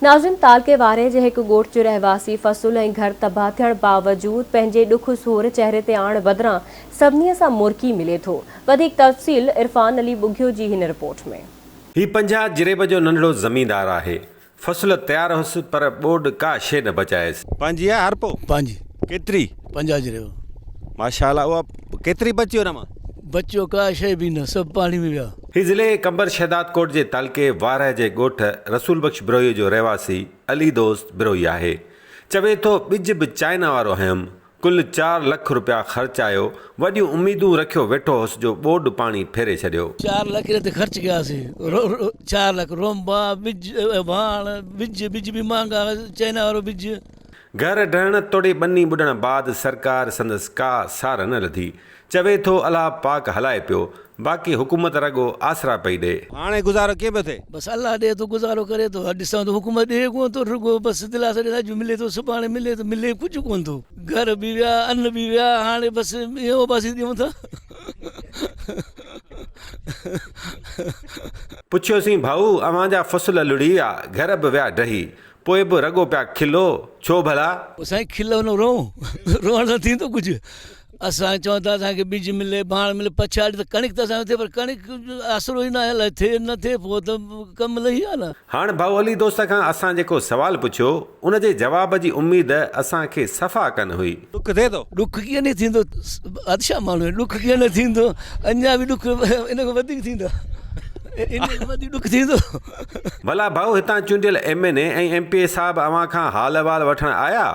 ناظرين تعلقي وارهه جي هڪ ڳوٺ جو رهواسي فصل ۽ گهر تباهه ٿيڻ باوجود پنهنجي ڏک سور چهري تي آڻڻ بدران سڀني سان مرڪي ملي ٿو. وڌيڪ تفصيل عرفان علي ٻگهيو جي هن رپورٽ ۾. هي 50 جريب جو ننڍڙو زميندار آهي. فصل تيار هيس پر ٻوڏ ڪا شيء نه بچايس. پنهنجي آهي هارپو؟ پنهنجي. ڪيتري؟ 50 جريب. ماشاء الله اها ڪيتري بچي ان مان؟ بچيو ڪا شيء به نه سڀ پاڻي ۾ ويا. هي ضلعي قمبر شهدادڪوٽ جي تعلقي وارهه جي ڳوٺ رسول بخش بروهي جو رهواسي علي دوست بروهي آهي. چوي ٿو ٻج به چائنا وارو هنيم، ڪل چار لک روپيا خرچ آيو، وڏيون اميدون رکيو ويٺو هوس جو ٻوڏ پاڻي ڦيري ڇڏيو. چار لک رپيا خرچ ڪياسين، چار لک رونبا، ٻج، واڻ، ٻج، ٻج به مهانگا چائنا وارو ٻج. گهر ڊهڻ توڙي ٻني ٻڏڻ بعد سرڪار سندس ڪا سار نه لڌي. چوي ٿو الله پاڪ هلائي پيو، باقي حڪومت رڳو آسرا پئي ڏي. هاڻي گذارو ڪيئن پيو ٿئي؟ بس الله ڏي ٿو گذارو ڪري ٿو، ڏسان ٿو حڪومت ڏي ڪونه ٿو رڳو بس دلاسا ڏي ٿا اڄ ملي ٿو سڀاڻي ملي ٿو ملي ڪجهه ڪونه ٿو. گهر به ويا ان به ويا هاڻي بس ائين اوٻاسي ڏيون ٿا. پڇيوسين ڀائو اوهان جا فصل لڙهي ويا، گهر به ويا ڊهي، پوء به رڳو پيا کلو، ڇو ڀلا؟ سائين کلو نه روئون، روئڻ سان ٿيندو ڪجهه؟ اسان چون ٿا اسان کي ٻج ملي، ڀاڻ ملي، پڇاڙي ته ڪڻڪ ته اسان کي ٿئي پر ڪڻڪ آسرو ئي ناهي الائي ٿئي نه ٿئي پوء ته ڪم لهي ويا نه. هاڻ ڀائو علي دوست کان اسان جيڪو سوال پڇيو، ان جي جواب جي اميد اسان کي صفا ڪن هئي. ڏک ٿئي ٿو؟ ڏک ڪيئن نه ٿيندو، بادشاهه ماڻهو آهي، ڏک ڪيئن نه ٿيندو، اڃا به ڏک ان کان وڌيڪ ٿيندو، ان کان وڌيڪ ڏک ٿيندو. ڀلا ڀائو هتان چونڊيل M N A ۽ M P A صاحب اوهان کان حال احوال وٺڻ آيا؟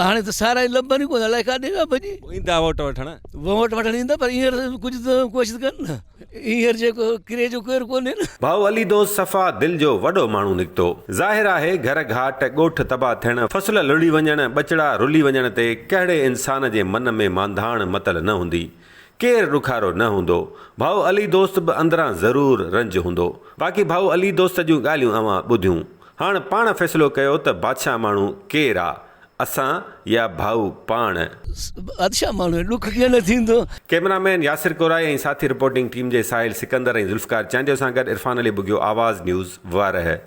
هاڻي ته سارا ئي لڀن ئي ڪونه الائي ڪاڏي ويا ڀڄي. ايندا ووٽ وٺڻ. ووٽ وٺڻ ايندا پر هينئر ڪجهه ته ڪوشش ڪن نه هينئر جيڪو ڪري جو ڪير ڪونهي نه. ڀائو علي دوست صفا دل جو وڏو ماڻهو نڪتو. ظاهر آهي گهر گهاٽ، ڳوٺ تباهه ٿيڻ، فصل لڙهي وڃڻ، ٻچڙا رلي وڃڻ تي ڪهڙي انسان جي من ۾ مانڌاڻ متل نه هوندي. ڪير ڏکارو نه هوندو. ڀائو علي دوست به اندران ضرور رنج هوندو. باقي ڀائو علي دوست جون ڳالهيون اوهان ٻڌيون. هاڻ پاڻ فيصلو ڪيو ته بادشاهه ماڻهو ڪير آ؟ اسان يا ڀائو پاڻ؟ بادشاهه ماڻهو آهي، ڏک ڪيئن نه ٿيندو. ڪئميرا مين ياسر ڪورائي ۽ ساٿي رپورٽنگ ٽيم جي ساحل سڪندر ۽ ذوالفقار چانڊيو سان گڏ عرفان علي ٻگهيو آواز نيوز وارهه.